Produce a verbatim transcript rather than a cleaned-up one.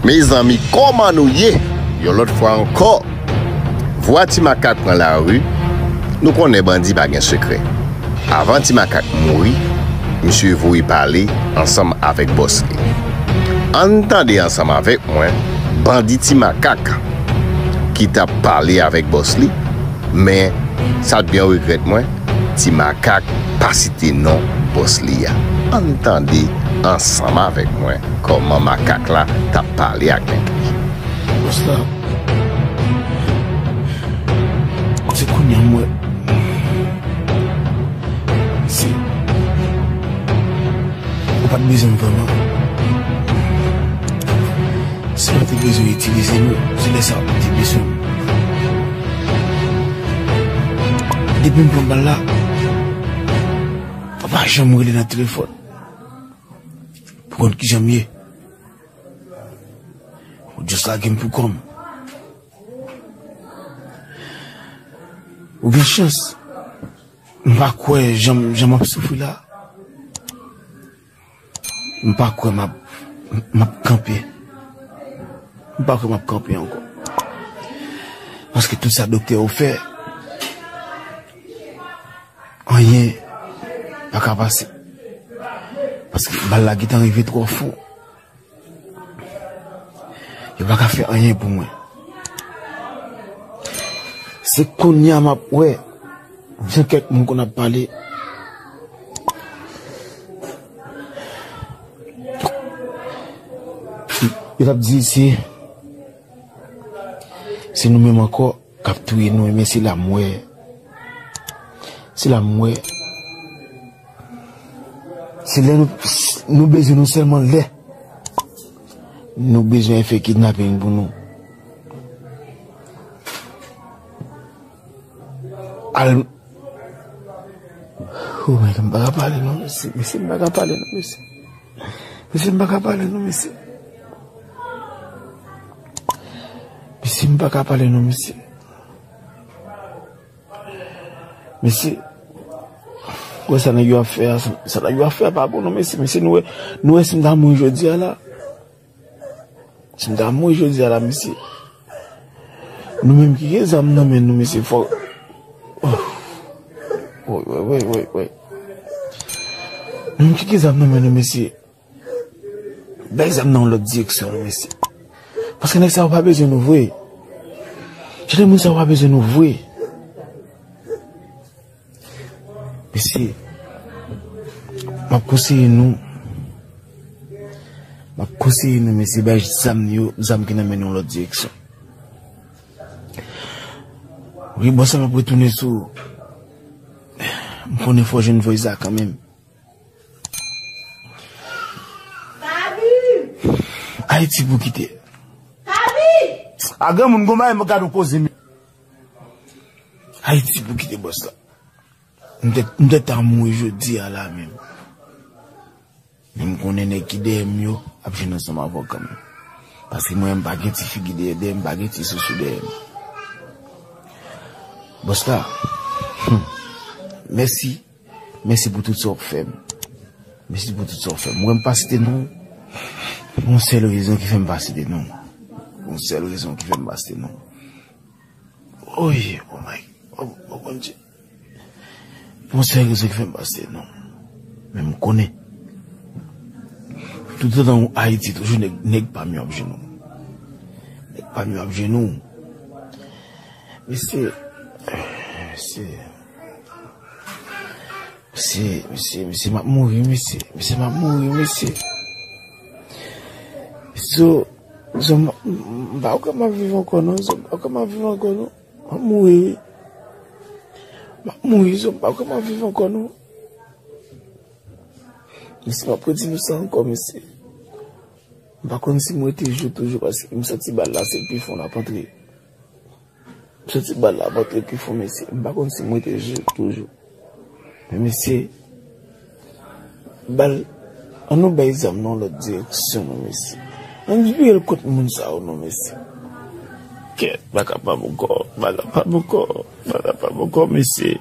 Mezanmi, kòman nou ye? Yon lòt fwa ankò, vwa Ti Makak pran lari. Nou konnen bandi pa gen sekrè. Avan Ti Makak mouri, misye voye pale ansanm avèk bòs li. Ann tande ansanm avèk mwen bandi Ti Makak ki t ap pale avèk bòs li. Men, sa t byen regrèt mwen, Ti Makak pa site non bòs li a. Ann tande ansanm avèk mwen kòman makak la t ap pale ak nèg li. Bòs la, se kounye a m wè. Se, ou pa t bezwen m vrèman. Si w te bezwen itilize nou, se lè sa w te bezwen m. Depi m pran bal la, w pa janm rele nan telefòn pou konn kijan m ye. Ou just lage m pou kò m. Ou gen chans. M pa kwè jan m, jan m ap soufri la. M pa kwè m ap, m ap kanpe. M pa kwè m ap kanpe ankò. Paske tout sa doktè yo fè, anyen pa ka pase. Paske bal la gentan rive twò fon. Yo pa ka fè anyen pou mwen. Se kounye a m ap wè, jan kèk moun konn ap pale. Yo t ap di se, se nou menm ankò k ap touye nou, men se la m wè. Se la m wè. Se lè nou, nou bezwen nou sèlman lè. Nou bezwen fè kidnaping pou nou. Al. Oh my God, m pa ka pale non, mesye. Mesye, m pa ka pale non, mesye. Mesye, m pa ka pale non, mesye. Mesye, m pa ka pale non, mesye. Mesye, wè sa nèg yo ap fè a, sa nèg yo ap fè a pa bon non, mesye. Mesye, nou wè, nou wè si m ta mouri jodi a la. Si m ta mouri jodi a la, mesye. Nou menm ki gen zam nan men nou, mesye, fò. Woy, woy, woy, woy, woy. Nou menm ki gen zam nan men nou, mesye. Bay zam nan yon lòt direksyon, non, mesye. Paske nèg sa yo pa bezwen nou vre. Jan de moun sa yo pa bezwen nou vre. Mesye, m ap konseye nou. M ap konseye nou, mesye, bay zam yo, zam ki nan men nou yon lòt direksyon. Wi, bòs la, m ap retounen sou. M konnen fò w jwenn voice la kanmenm. Ayiti pou kite. A granmoun gon bagay m gad ou koze men. Ayiti pou kite bòs la. M te, m te ta mouri jodi a la menm. Men m konnen nèg ki dèyè m yo ap jwenn ansanm avè w kanmenm. Paske mwen menm m pa gen ti figi dèyè, dèyè m pa gen ti sousou dèyè m. Bòs la, hmm, mèsi. Mèsi pou tout sa w ap fè m. Mèsi pou tout sa w ap fè m. Mwen m pa site non. Yon sèl rezon ki fè m pa site non. Yon sèl rezon ki fè m pa site non. Oye, oh my, oh, oh Bondye. Yon sèl rezon ki fè m pa site non. Men m konnen. Toutotan ou Ayiti, toujou nèg, nèg pa m yo ap jwenn ou. Nèg pa m yo ap jwenn ou. Mesye, mesye. Mesye, mesye, mesye, m ap mouri, mesye. Mesye, m ap mouri, mesye. So, so, m, m, m pa kwè m ap viv ankò, non. So, m pa kwè m ap viv ankò, non. M ap mouri. M ap mouri, so, m pa kwè m ap viv ankò, non. Mesye, m ap redi nou sa ankò, mesye. M pa konn si m rete jou toujou, paske m santi bal la, se pi fon l ap antre. M santi bal la ap antre pi fon, mesye. M pa konn si m rete jou toujou. Men, mesye, bal, ann nou bay zam nan yon lòt direksyon, non, mesye. Ann vire l kont moun sa yo, non, mesye. Kèt, bal la pa bon ankò, bal la pa bon ankò, bal la pa bon ankò, mesye.